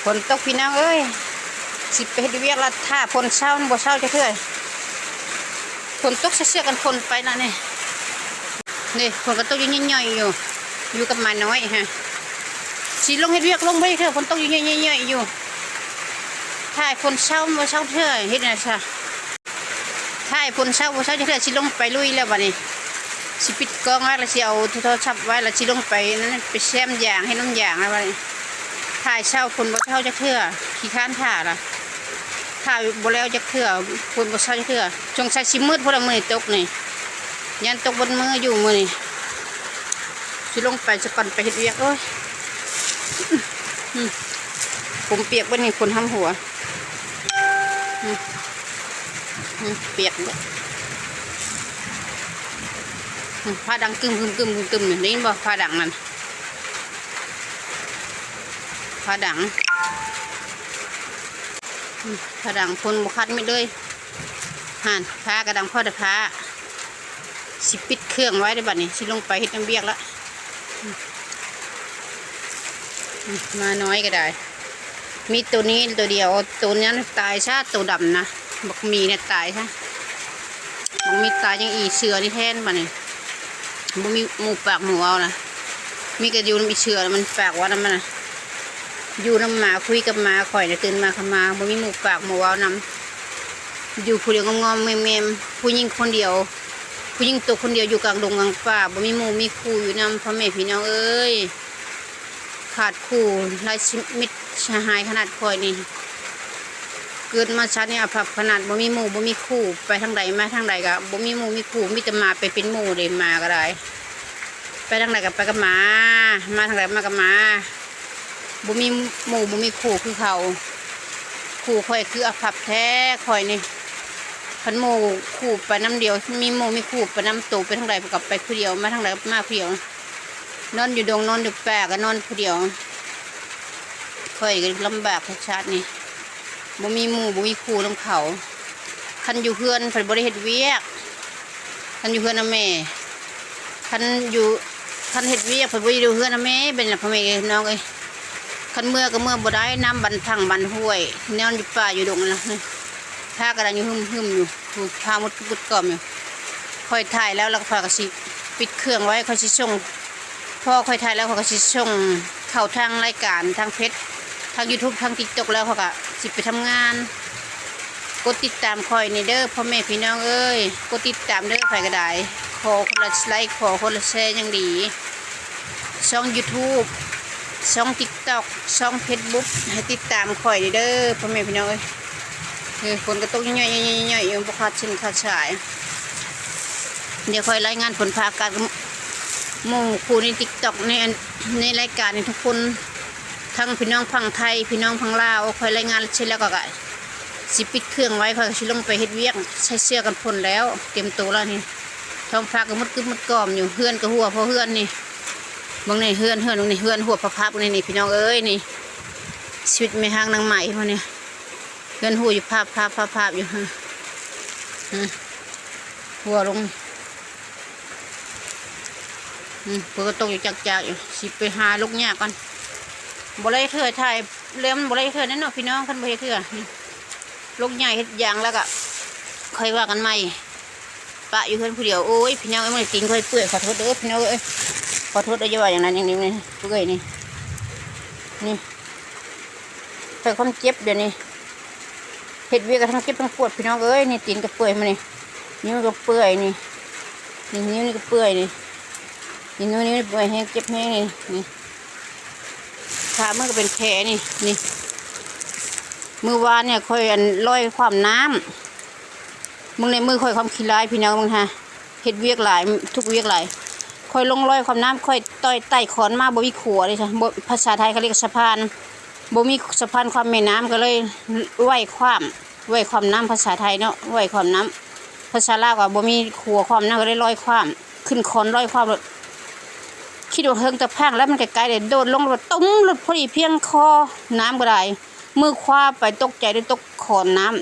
ຝົນຕົກພີ່ນ້ອງເອີຍ ຊິໄປເຮັດວຽກລະ ຖ້າຝົນເຊົາມັນບໍ່ເຊົາຈັກເທື່ອ. ຝົນຕົກເສືອກັນຝົນໄປລະນີ້. ນີ້ ຝົນກະຕົກຢູ່ຍ່ອຍໆຢູ່ ຢູ່ກັບໝານ້ອຍຫັ້ນ. ຊິລົງເຮັດວຽກລົງບໍ່ໄດ້ເທື່ອ ຝົນຕົກຢູ່ຍ່ອຍໆຢູ່. ຖ້າຝົນເຊົາມັນບໍ່ເຊົາເທື່ອ ເຮັດແນວໃດຊະ. ຖ້າຝົນເຊົາບໍ່ເຊົາຈັກເທື່ອ ຊິລົງໄປລຸຍແລ້ວບາດນີ້. ຊິປິດກ້ອງແລ້ວ ແລ້ວຊິເອົາໂທລະສັບໄວ້ ແລ້ວຊິລົງໄປນັ້ນ ໄປແຊມຢາງ ເຮັດນ້ຳຢາງແລ້ວບາດນີ້. ຖ້າເຊົາຝົນບໍ່ເຊົາຈັກເທື່ອ ຂີ້ຄ້ານຖ້າລະ. ຖ້າບໍ່ແລ້ວຈັກເທື່ອ ຝົນບໍ່ເຊົາຈັກເທື່ອ. ສົງໄສຊິມືດພຸ້ນລະມື້ນີ້ຕົກນີ້. ຢ້ານຕົກເບິດມື້ຢູ່ມື້ນີ້. ຊິລົງໄປສາກ່ອນ ໄປເຮັດວຽກ. ໂອ້ຍ ອືມ ຜົມປຽກເບິດນີ້ ຝົນຫ້ຳຫົວ. ອືມ ອືມ ປຽກເບິດ. ອືມ ຟ້າດັງກຶມໆໆໆ ໄດ້ຍິນບໍ່? ຟ້າດັງນັ້ນ ຟ້າດັງ. ອືມ ຟ້າດັງ ຝົນບໍ່ຄາດມິດເລີຍ. ຫັ້ນ ຟ້າກະດັງພໍແຕ່ຟ້າ. ຊິປິດເຄື່ອງໄວ້ເດີ້ບາດນີ້ ຊິລົງໄປເຮັດນຳວຽກລະ. ອືມ ໝານ້ອຍກະໄດ້ ມີໂຕນີ້ໂຕດຽວ ໂຕນັ້ນຕາຍຊະ ໂຕດຳນະ ບັກໝີນະຕາຍຊະ. ບັກໝີຕາຍ ຍັງອີເສືອນີ້ແທນບາດນີ້. ບໍ່ມີໝູ່ປາກໝູ່ເວົ້ານະ ມີກະຢູ່ນຳອີເສືອ ມັນປາກເວົ້ານຳມັນນະ. ຢູ່ນຳໝາ ຄຸຍກັບໝາ ຂ້ອຍນະຕື່ນມາກະໝາ ບໍ່ມີໝູ່ປາກໝູ່ເວົ້ານຳ. ຢູ່ຜູ້ດຽວງອມໆແງມໆ ຜູ້ຍິງຄົນດຽວ ຜູ້ຍິງໂຕຄົນດຽວຢູ່ກາງດົງກາງປ່າ ບໍ່ມີໝູ່ມີຄູ່ຢູ່ນຳ. ພໍ່ແມ່ພີ່ນ້ອງເອີຍ ຂາດຄູ່ ລາຍມິດສະຫາຍຂະໜາດຂ້ອຍນີ້ ເກີດມາຊາດນີ້ອາພັບຂະໜາດ ບໍ່ມີໝູ່ບໍ່ມີຄູ່. ໄປທາງໃດມາທາງໃດກະບໍ່ມີໝູ່ມີຄູ່ ມີແຕ່ໝາໄປເປັນໝູ່ເດ້. ໝາກະໄດ້ ໄປທາງໃດກະໄປກັບໝາ ມາທາງໃດມາກັບໝາ. ບໍ່ມີໝູ່ບໍ່ມີຄູ່ຄືເຂົາ. ຄູ່ຂ້ອຍຄືອາພັບແທ້ຂ້ອຍນີ້. ຄັນໝູ່ຄູ່ໄປນຳດຽວ ມີໝູ່ມີຄູ່ໄປນຳໂຕ ໄປທາງໃດກະໄປຜູ້ດຽວ ມາທາງໃດກະມາຜູ້ດຽວ. ນອນຢູ່ດົງນອນຢູ່ປ່າກະນອນຜູ້ດຽວ. ຂ້ອຍກະລຳບາກຊາດນີ້ ບໍ່ມີໝູ່ບໍ່ມີຄູ່ນຳເຂົາ. ຄັນຢູ່ເຮືອນເພິ່ນບໍ່ໄດ້ເຮັດວຽກ ຄັນຢູ່ເຮືອນນຳແມ່ ຄັນຢູ່ ຄັນເຮັດວຽກເພິ່ນບໍ່ໄດ້ຢູ່ເຮືອນນຳແມ່. ເປັນຫຍັງພໍ່ແມ່ເອີຍ ນ້ອງເອີຍ ຄັນເມືອກະເມືອບໍ່ໄດ້ ນ້ຳບັນຖັງບັນຫ້ວຍ ນອນຢູ່ປ່າຢູ່ດົງລະ. ຟ້າກະດັງຢູ່ຮຶມໆຢູ່ ຟ້າມຸດກຸດກອມຢູ່. ຂ້ອຍຖ່າຍແລ້ວ ແລ້ວຂ້ອຍກະຊິປິດເຄື່ອງໄວ້ ຂ້ອຍຊິສົ່ງ ພໍຂ້ອຍຖ່າຍແລ້ວ ຂ້ອຍກະຊິສົ່ງເຂົ້າທາງລາຍການ ທາງເພຈ ທາງຢູທູບ ທາງຕິກຕັອກ ແລ້ວຂ້ອຍກະຊິໄປທຳງານ. ກົດຕິດຕາມຂ້ອຍແດ່ເດີພໍ່ແມ່ພີ່ນ້ອງເອີຍ ກົດຕິດຕາມເດີ ໃຜກະໄດ້ ຂໍຄົນລະໄລ ຂໍຄົນລະແຊຍັງດີ. ຊ່ອງຢູທູບ ຊ່ອງຕິກຕັອກ ຊ່ອງເຟສບຸກ ໃຫ້ຕິດຕາມຂ້ອຍແດ່ເດີພໍ່ແມ່ພີ່ນ້ອງເອີຍ. ເອີ ຝົນກະຕົກຍ້ອຍໆຢູ່ ບໍ່ຂາດເສັ້ນຂາດສາຍ. ດຽວຂ້ອຍລາຍງານຝົນຟ້າອາກາດກັບໝູ່ຄູ່ໃນຕິກຕັອກ ໃນອັນ ໃນລາຍການນີ້ທຸກຄົນ ທັງພີ່ນ້ອງຝັ່ງໄທ ພີ່ນ້ອງຝັ່ງລາວ. ຂ້ອຍລາຍງານເສັດແລ້ວກະ ກະຊິປິດເຄື່ອງໄວ້ ຂ້ອຍກະຊິລົງໄປເຮັດວຽກ ໃສ່ເສື້ອກັນຝົນແລ້ວ ຕຽມໂຕແລ້ວນີ້. ທ້ອງຟ້າກະມືດກຶບມືດກອມຢູ່ ເຮືອນກະຮົ່ວພໍເຮືອນນີ້. ເບິ່ງນີ້ເຮືອນ ເຮືອນ ເບິ່ງນີ້ເຮືອນຮົ່ວພາບໆ ເບິ່ງນີ້ພີ່ນ້ອງເອີຍ ນີ້ ຊີວິດແມ່ຮ້າງນາງໃໝ່ພຸ້ນນີ້. ເຮືອນຮົ່ວຢູ່ພາບໆໆໆຢູ່ ອື ຮົ່ວລົງ. ອື ຝົນກະຕົກຢູ່ຈັກໆຢູ່ ຊິໄປຫາລົກຫຍ້າກ່ອນ. ບໍ່ໄດ້ເທື່ອຖ່າຍແລ້ວ ມັນບໍ່ໄດ້ເທື່ອແນ່ເນາະພີ່ນ້ອງ ຄັນບໍ່ເຮັດເທື່ອ. ລົກຫຍ້າເຮັດຢາງແລ້ວກະຄ່ອຍວ່າກັນໃໝ່. ປະຢູ່ເຮືອນຜູ້ດຽວ. ໂອ້ຍ ພີ່ນ້ອງເອີຍ ມື້ນີ້ຕີນຂ້ອຍເປື່ອຍ ຂໍໂທດເດີພີ່ນ້ອງເອີຍ ຂໍໂທດເດີ. ຢ່າວ່າຢ່າງນັ້ນຢ່າງນີ້ ນີ້ເປື່ອຍນີ້ ນີ້ ໃສ່ຄວາມເຈັບດຽວນີ້ ເຮັດວຽກກະທັງເຈັບທັງປວດພີ່ນ້ອງເອີຍ. ນີ້ຕີນກະເປື່ອຍມື້ນີ້ ນິ້ວກະເປື່ອຍນີ້ ນີ້ ນິ້ວນີ້ກະເປື່ອຍນີ້ ນີ້ ນິ້ວນີ້ເປື່ອຍແຮງ ເຈັບແຮງນີ້ ນີ້ ຂາມືກະເປັນແຜນີ້ ນີ້. ມື້ວານນີ້ຂ້ອຍອັນລອຍຄວາມນ້ຳ ເບິ່ງໃນມືຂ້ອຍຄວາມຂີ້ລ້າຍພີ່ນ້ອງເບິ່ງຫາ ເຮັດວຽກຫຼາຍ ທຸກວຽກຫຼາຍ. ຂ້ອຍລົງລອຍຄວາມນ້ຳ ຂ້ອຍຕ່ອຍໄຕ່ຂອນມາ ບໍ່ມີຂົວເດ້ຊະ ບໍ່ ພາສາໄທເຂົາເອີ້ນສະພານ ບໍ່ມີສະພານຂ້າມແມ່ນ້ຳ ກະເລີຍໄຫວ້ຄວາມ ໄຫວ້ຄວາມນ້ຳ ພາສາໄທເນາະ ໄຫວ້ຄວາມນ້ຳ. ພາສາລາວກະບໍ່ມີຂົວຄວາມນ້ຳ ກະເລີຍລອຍຄວາມ ຂຶ້ນຂອນລອຍຄວາມໂລດ. ຄິດວ່າເຫິງແຕ່ພາກແລ້ວ ມັນກະໄກເດ້ ໂດດລົງໂລດ ຕຸ້ມໂລດ ພໍດີພຽງຄໍ ນ້ຳກະໄດ້. ມືຄວ້າໄປ ຕົກໃຈໄດ້ຕົກຂອນນ້ຳ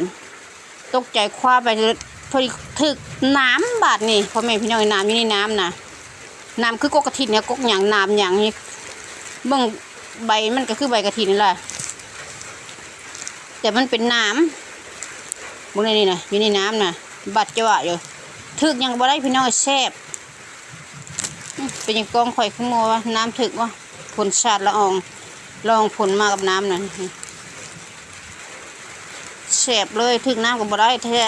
ຕົກໃຈຄວ້າໄປ ພໍດີຖືກໜາມບາດນີ້ ພໍ່ແມ່ພີ່ນ້ອງເອີຍ ໜາມຢູ່ໃນນ້ຳນະ ໜາມຄືກົກກະຖິນນີ້ ກົກຫຍັງ ໜາມຫຍັງນີ້ ເບິ່ງໃບມັນກະຄືໃບກະຖິນນີ້ລະ. ແຕ່ມັນເປັນໜາມ ເບິ່ງໃນນີ້ນະ ຢູ່ໃນນ້ຳນະ ບາດຈະວະຢູ່ ຖືກຫຍັງກໍບໍ່ໄດ້ພີ່ນ້ອງ ແຊບ. ອືມ ເປັນຫຍັງກ້ອງຂ້ອຍຄືມົວວະ ນ້ຳຖືກບໍ່ ຝົນສາດລະອອງ ລະອອງຝົນມາກັບນ້ຳນັ້ນ ແຊບເລີຍ ຖືກນ້ຳກໍບໍ່ໄດ້ແທ້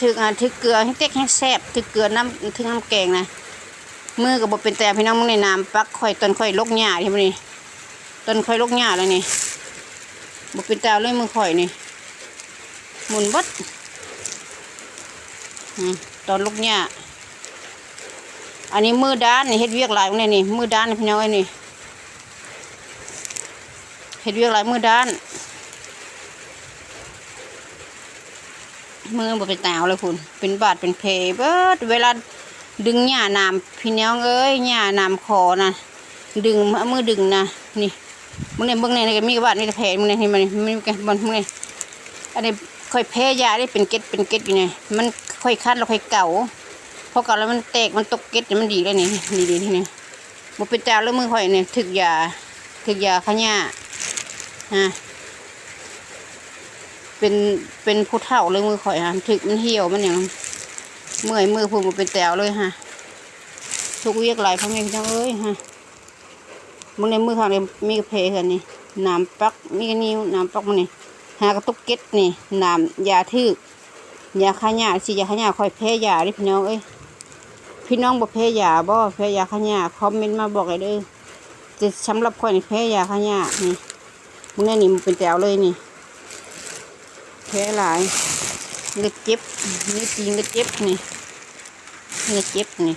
ຖືກ ອ່າ ຖືກເກືອແຮງເຕັກແຮງແຊບ ຖືກເກືອນ້ຳ ຖືກນ້ຳແກງນະ ມືກໍບໍ່ເປັນແຕ່ພີ່ນ້ອງ ເບິ່ງໃນນ້ຳປັກຂ້ອຍ ຕອນຂ້ອຍລົກຫຍ້ານີ້ ມື້ນີ້ ຕອນຂ້ອຍລົກຫຍ້າແລ້ວນີ້ ບໍ່ເປັນຕາເລີຍມືຂ້ອຍນີ້ ໝຸ່ນເບິດ ອືມ ຕອນລົກຫຍ້າ ອັນນີ້ມືດ້ານນີ້ ເຮັດວຽກຫຼາຍມື້ນີ້ ມືດ້ານນີ້ ພີ່ນ້ອງເອີຍນີ້ ເຮັດວຽກຫຼາຍມືດ້ານ ມືບໍ່ເປັນຕາເອົາເລີຍພຸ້ນ ເປັນບາດເປັນແຜເບິດ ເວລາດຶງຫຍ້າໜາມ ພີ່ນ້ອງເອີຍ ຫຍ້າໜາມຂໍນະ ດຶງ ເອົາມືດຶງນະ ນີ້ ເບິ່ງແດ່ ເບິ່ງແດ່ ນີ້ກໍມີແຕ່ບາດ ມີແຕ່ແຜ ເບິ່ງແດ່ ນີ້ ມັນມີແຕ່ບ່ອນ ເບິ່ງແດ່ ອັນນີ້ຂ້ອຍແພ້ຢາເດ້ ເປັນເກັດ ເປັນເກັດຢູ່ນີ້ ມັນຂ້ອຍຄັນແລ້ວຂ້ອຍເກົາ ພໍເກົາແລ້ວມັນແຕກ ມັນຕົກເກັດ ມັນດີແລ້ວນີ້ ນີ້ ນີ້ ນີ້ ບໍ່ເປັນຕາເລີຍມືຂ້ອຍນີ້ ຖືກຢາ ຖືກຢາຂະຫຍ້າ ຮະ ເປັນ ເປັນຜູ້ເຖົ້າເລີຍມືຂ້ອຍຫັ້ນ ຖືກມັນຫ່ຽວມັນຫຍັງ ເມື່ອຍມືພຸ້ນ ບໍ່ເປັນຕາເອົາເລີຍຮະ ທຸກວຽກຫຼາຍ ພໍ່ແມ່ພີ່ນ້ອງເອີຍຮະ. ເບິ່ງໃນມືຂ້າງນີ້ ມີກະແຜຄືກັນນີ້ ໜາມປັກ ມີກະນິ້ວ ໜາມປັກມັນນີ້ ຫາກະຕຸກເກັດນີ້ ໜາມຢາຖືກ ຢາຂະຫຍ້າ ສີດຢາຂະຫຍ້າ ຂ້ອຍແພ້ຢາເດ້ພີ່ນ້ອງເອີຍ ພີ່ນ້ອງບໍ່ແພ້ຢາບໍ່ ແພ້ຢາຂະຫຍ້າ ຄອມເມັນມາບອກແດ່ເດີ ແຕ່ສຳລັບຂ້ອຍນີ້ແພ້ຢາຂະຫຍ້ານີ້ ເບິ່ງແນວນີ້ມັນເປັນແຕ່ເອົາເລີຍນີ້ ແພ້ຫຼາຍ ນີ້ກະເຈັບ ນິ້ວຕີນກະເຈັບນີ້ ນີ້ກະເຈັບນີ້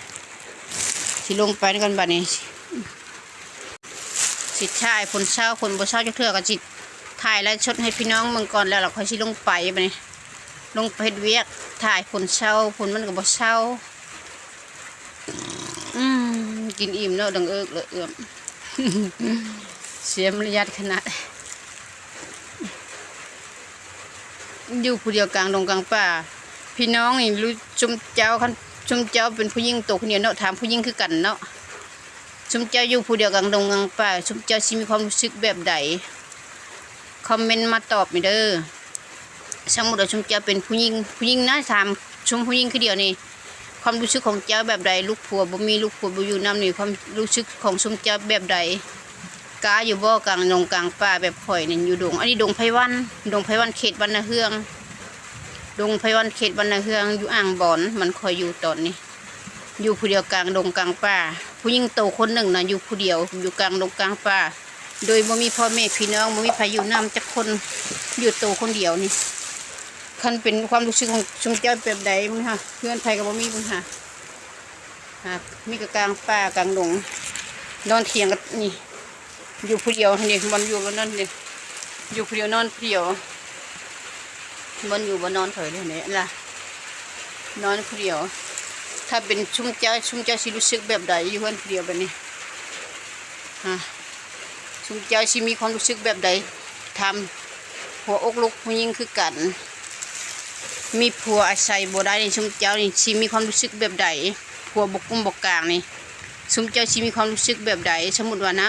ຊິລົງໄປນຳກັນບາດນີ້ ຊິຖ່າຍຄົນເຊົາ ຄົນບໍ່ເຊົາຈັກເທື່ອ ກໍຊິຖ່າຍໄລຟ໌ສົດໃຫ້ພີ່ນ້ອງເບິ່ງກ່ອນ ແລ້ວລະຂ້ອຍຊິລົງໄປບາດນີ້ ລົງໄປເຮັດວຽກ ຖ່າຍຄົນເຊົາ ຄົນມັນກໍບໍ່ເຊົາ ອືມ ກິນອີ່ມແລ້ວດັງເອິກເລີກເອື້ອມ ເສຍມາລະຍາດຂະໜາດ. ຢູ່ຜູ້ດຽວກາງດົງກາງປ່າ ພີ່ນ້ອງນີ້ ລຸ ຊຸມເຈົ້າ ຄັນຊຸມເຈົ້າເປັນຜູ້ຍິງໂຕຄົນດຽວເນາະ ຖາມຜູ້ຍິງຄືກັນເນາະ ຊຸມເຈົ້າຢູ່ຜູ້ດຽວກາງດົງກາງປ່າ ຊຸມເຈົ້າຊິມີຄວາມຮູ້ສຶກແບບໃດ ຄອມເມັນມາຕອບແດ່ເດີ ສົມມຸດວ່າຊຸມເຈົ້າເປັນຜູ້ຍິງ ຜູ້ຍິງນະ ຖາມຊຸມຜູ້ຍິງຄືດຽວນີ້ ຄວາມຮູ້ສຶກຂອງເຈົ້າແບບໃດ ລູກຜົວບໍ່ມີ ລູກຜົວບໍ່ຢູ່ນຳນີ້ ຄວາມຮູ້ສຶກຂອງຊຸມເຈົ້າແບບໃດ ກ້າຢູ່ບໍ່ ກາງດົງກາງປ່າແບບຂ້ອຍນີ້ ຢູ່ດົງ ອັນນີ້ດົງໄພວັນ ດົງໄພວັນເຂດວັນນະເຮືອງ ດົງໄພວັນເຂດວັນນະເຮືອງ ຢູ່ອ່າງບອນ ມັນຂ້ອຍຢູ່ຕອນນີ້ ຢູ່ຜູ້ດຽວກາງດົງກາງປ່າ ຜູ້ຍິງໂຕຄົນໜຶ່ງນະ ຢູ່ຜູ້ດຽວ ຢູ່ກາງດົງກາງປ່າ ໂດຍບໍ່ມີພໍ່ແມ່ພີ່ນ້ອງ ບໍ່ມີໃຜຢູ່ນຳຈັກຄົນ ຢູ່ໂຕຄົນດຽວນີ້ ຄັນເປັນຄວາມຮູ້ສຶກຂອງຊຸມເຈົ້າແບບໃດ ເບິ່ງຫາ ເຮືອນໃຜກໍບໍ່ມີ ເບິ່ງຫາ ຫາ ມີແຕ່ກາງປ່າກາງດົງ ນອນຖຽງກັນນີ້ ຢູ່ຜູ້ດຽວນີ້ ບ່ອນຢູ່ບ່ອນນອນນີ້ ຢູ່ຜູ້ດຽວນອນຜູ້ດຽວ ບ່ອນຢູ່ບ່ອນນອນຂ້ອຍນີ້ລະ ນອນຜູ້ດຽວ ຖ້າເປັນຊຸມເຈົ້າ ຊຸມເຈົ້າຊິຮູ້ສຶກແບບໃດ ຢູ່ເຮືອນຜູ້ດຽວແບບນີ້ ຮະ ຊຸມເຈົ້າຊິມີຄວາມຮູ້ສຶກແບບໃດ ຖາມຫົວອົກລູກຜູ້ຍິງຄືກັນ ມີຜົວອາໄສບໍ່ໄດ້ນີ້ ຊຸມເຈົ້ານີ້ຊິມີຄວາມຮູ້ສຶກແບບໃດ ຜົວບໍ່ກຸ້ມບໍ່ກາງນີ້ ຊຸມເຈົ້າຊິມີຄວາມຮູ້ສຶກແບບໃດ ສົມມຸດວ່ານະ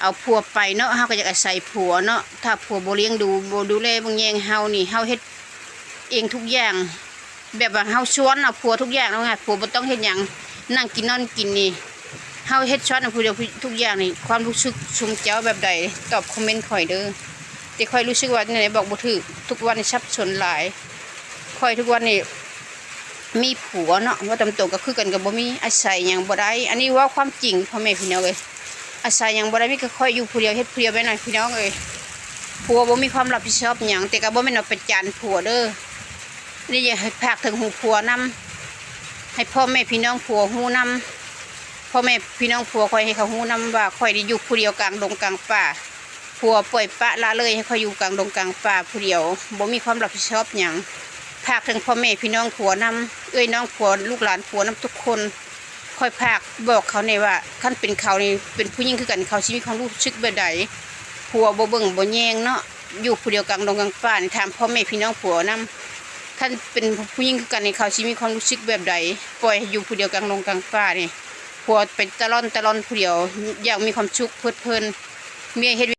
ເອົາຜົວໄປເນາະ ເຮົາກໍຢາກອາໄສຜົວເນາະ ຖ້າຜົວບໍ່ລ້ຽງດູ ບໍ່ດູແລເບິ່ງແຍງເຮົານີ້ ເຮົາເຮັດເອງທຸກຢ່າງ ແບບວ່າເຮົາຊວນເອົາຜົວທຸກຢ່າງ ເອົາງ່າຍ ຜົວບໍ່ຕ້ອງເຮັດຫຍັງ ນັ່ງກິນນອນກິນນີ້ ເຮົາເຮັດຊວນເອົາຜູ້ດຽວທຸກຢ່າງນີ້ ຄວາມຮູ້ສຶກຊຸມເຈົ້າແບບໃດ ຕອບຄອມເມັນຂ້ອຍເດີ ແຕ່ຂ້ອຍຮູ້ສຶກວ່າແນວໃດບອກບໍ່ຖືກ ທຸກວັນນີ້ສັບສົນຫຼາຍ ຂ້ອຍທຸກວັນນີ້ມີຜົວເນາະ ເວົ້າຕາມຕົງກໍຄືກັນກໍບໍ່ມີ ອາໄສຫຍັງບໍ່ໄດ້ ອັນນີ້ເວົ້າຄວາມຈິງ ພໍ່ແມ່ພີ່ນ້ອງເອີຍ ອາໄສຫຍັງບໍ່ໄດ້ ມີແຕ່ຂ້ອຍຢູ່ຜູ້ດຽວ ເຮັດຜູ້ດຽວແບບນັ້ນ ພີ່ນ້ອງເອີຍ ຜົວບໍ່ມີຄວາມຮັບຜິດຊອບຫຍັງ ແຕ່ກໍບໍ່ແມ່ນວ່າໄປຈານຜົວເດີ ນີ້ຢາກໃຫ້ຝາກເຖິງຫູຜົວນຳ ໃຫ້ພໍ່ແມ່ພີ່ນ້ອງຜົວຮູ້ນຳ ພໍ່ແມ່ພີ່ນ້ອງຜົວຂ້ອຍ ໃຫ້ເຂົາຮູ້ນຳວ່າຂ້ອຍນີ້ຢູ່ຜູ້ດຽວກາງດົງກາງປ່າ ຜົວປ່ອຍປະລະເລີຍໃຫ້ຂ້ອຍຢູ່ກາງດົງກາງປ່າຜູ້ດຽວ ບໍ່ມີຄວາມຮັບຜິດຊອບຫຍັງ ຝາກເຖິງພໍ່ແມ່ພີ່ນ້ອງຜົວນຳ ເອື້ອຍນ້ອງຜົວ ລູກຫຼານຜົວນຳທຸກຄົນ ຂ້ອຍຝາກບອກເຂົາແດ່ວ່າ ຄັນເປັນເຂົານີ້ ເປັນຜູ້ຍິງຄືກັນ ເຂົາຊິມີຄວາມຮູ້ສຶກແບບໃດ ຜົວບໍ່ເບິ່ງບໍ່ແຍງເນາະ ຢູ່ຜູ້ດຽວກາງດົງກາງປ່ານີ້ ຖາມພໍ່ແມ່ພີ່ນ້ອງຜົວນຳ ຄັນເປັນຜູ້ຍິງຄືກັນນີ້ ເຂົາຊິມີຄວາມຮູ້ສຶກແບບໃດ ປ່ອຍໃຫ້ຢູ່ຜູ້ດຽວກາງດົງກາງປ່ານີ້ ຜົວໄປຕະລ່ອນຕະລ່ອນຜູ້ດຽວ ຢ່າງມີຄວາມສຸກເພີດເພີນ ເມຍເຮັດ